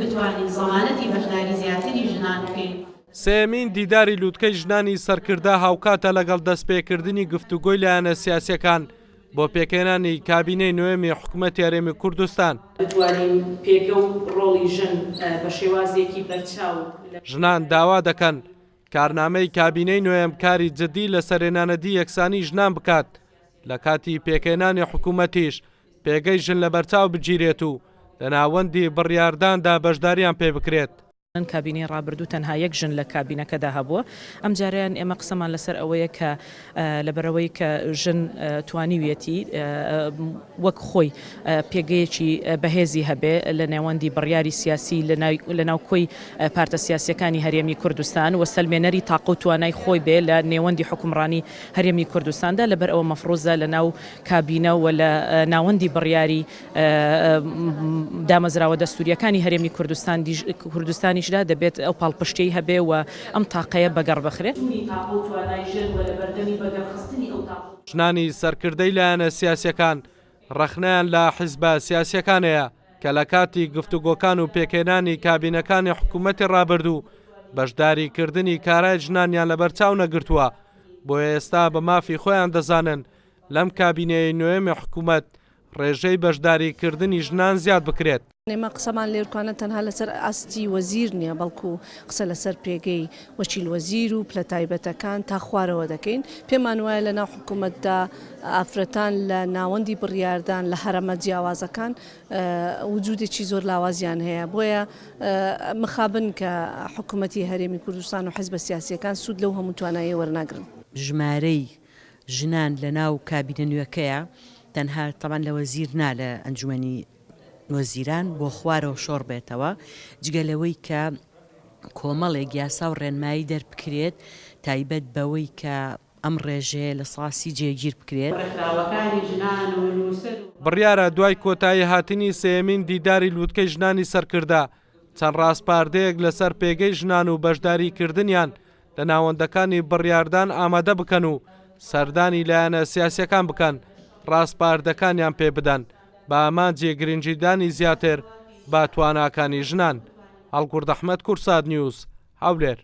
بتوانین زەمانەتی بەشداری زیاتری ژنان بکەین. سێیەمین دیداری لوتکەی ژنانی سەرکردە هاوکاتە لەگەڵ دەستپێکردنی گفتوگۆی لایەنە سیاسییەکان بۆ پێکهێنانی کابینەی نۆیەمی حکومەتی هەرێمی کوردستان. بتوانین پێگە و ڕۆڵی ژن بە شێوازێکی بەرچاو لە. ژنان داوا دەکەن کارنامەی کابینەی نۆیەم کاری جددی لەسەر هێنانەدی یەکسانی ژنان بکات، لە کاتی پێکهێنانی حکومەتیش پێگەی ژن لەبەرچاو بگیرێت و لە ناوەندی بڕیارداندا بەشداریان پێبکرێت. کابینەی ڕابردوو تەنها یەک ژن لە کابینەکەدا هەبووە، ئەمجارەیان ئێمە قسەمان لەسەر ئەوەیە کە لەبەرئەوەی کە ژن توانیویەتی وەک خۆی پێگەیەکی بەهێزی هەبێ لە نێوەندی بڕیاری سیاسی لەناو کۆی پارتە سیاسییەکانی هەرێمی کوردستان و سەلمێنەری تاقە و توانای خۆی بێ لە نێوەندی حوکمڕانی هەرێمی کوردستاندا، لەبەرئەوە مەفروزە لەناو کابینە و لە ناوەندی بڕیاری دامەزراوە دەستوورییەکانی هەرێمی کوردستانیشدا دەبێت ئەو پاڵپشتیەی هەبێ و ئەم تاقەیە بەگەڕ بخرێ. ژنانی سەرکردەی لایەنە سیاسییەکان ڕەخنەیان لە حیزبە سیاسییەکان هەیە کە لە کاتی گفتوگۆکان و پێکهێنانی کابینەکانی حکوومەتی ڕابردوو بەشداریکردنی کارای ژنانیان لەبەرچاو نەگرتووە، بۆیە ئێستا بە مافی خۆیان دەزانن لەم کابینەیەی نۆیەمی حکوومەت ڕێژەی بەشداری کردنی ژنان زیاد بکرێت. ئێمە قسەمان لێرکانە تەنها لەسەر ئاستی وەزیر نییە، بەڵکو قسە لەسەر پێگەی وەکیل وەزیر و پلە تایبەتەکان تا خوارەوە دەکەین. پێمان وایە لەناو حکومەتدا ئافرەتان لە ناوەندی بڕیاردان لە هەرەمە جیاوازەکان وجودێکی زۆر لاوازیان هەیە. بۆیە مخابن کە حکومەتی هەرێمی کوردستان و حزبە سیاسییەکان سوود لەو هەموو تواناییە وەرناگرن. ژمارەی ژنان لە ناو کابینە نوێکەیە تەنها تەبعەن لە وەزیر نا لە ئەنجومەنی وەزیران بۆ خوارەوە شۆڕ بێتەوە جگە لەوەی کە کۆمەڵێک یاسا و ڕێنمایی دەربکرێت تایبەت بەوەی کە ئەم ڕێژەیە 30% جێگیر بکرێت. ڕێکخراوەکانی ژنان و نووسەر و. بڕیارە دوای کۆتایی هاتنی سێیەمین دیداری لوتکەی ژنانی سەرکردە، چەند ڕاسپاردەیەک لەسەر پێگەی ژنان و بەشداری کردنیان لە ناوەندەکانی بڕیاردان ئامادە بکەن و سەردانی لایەنە سیاسیەکان بکەن ڕاسپاردەکانیان پێ بدەن بە ئامانجی گرنگیدانی زیاتر بە تواناکانی ژنان. هەڵگورد ئەحمەد، کوردسات نیوز، هەولێر.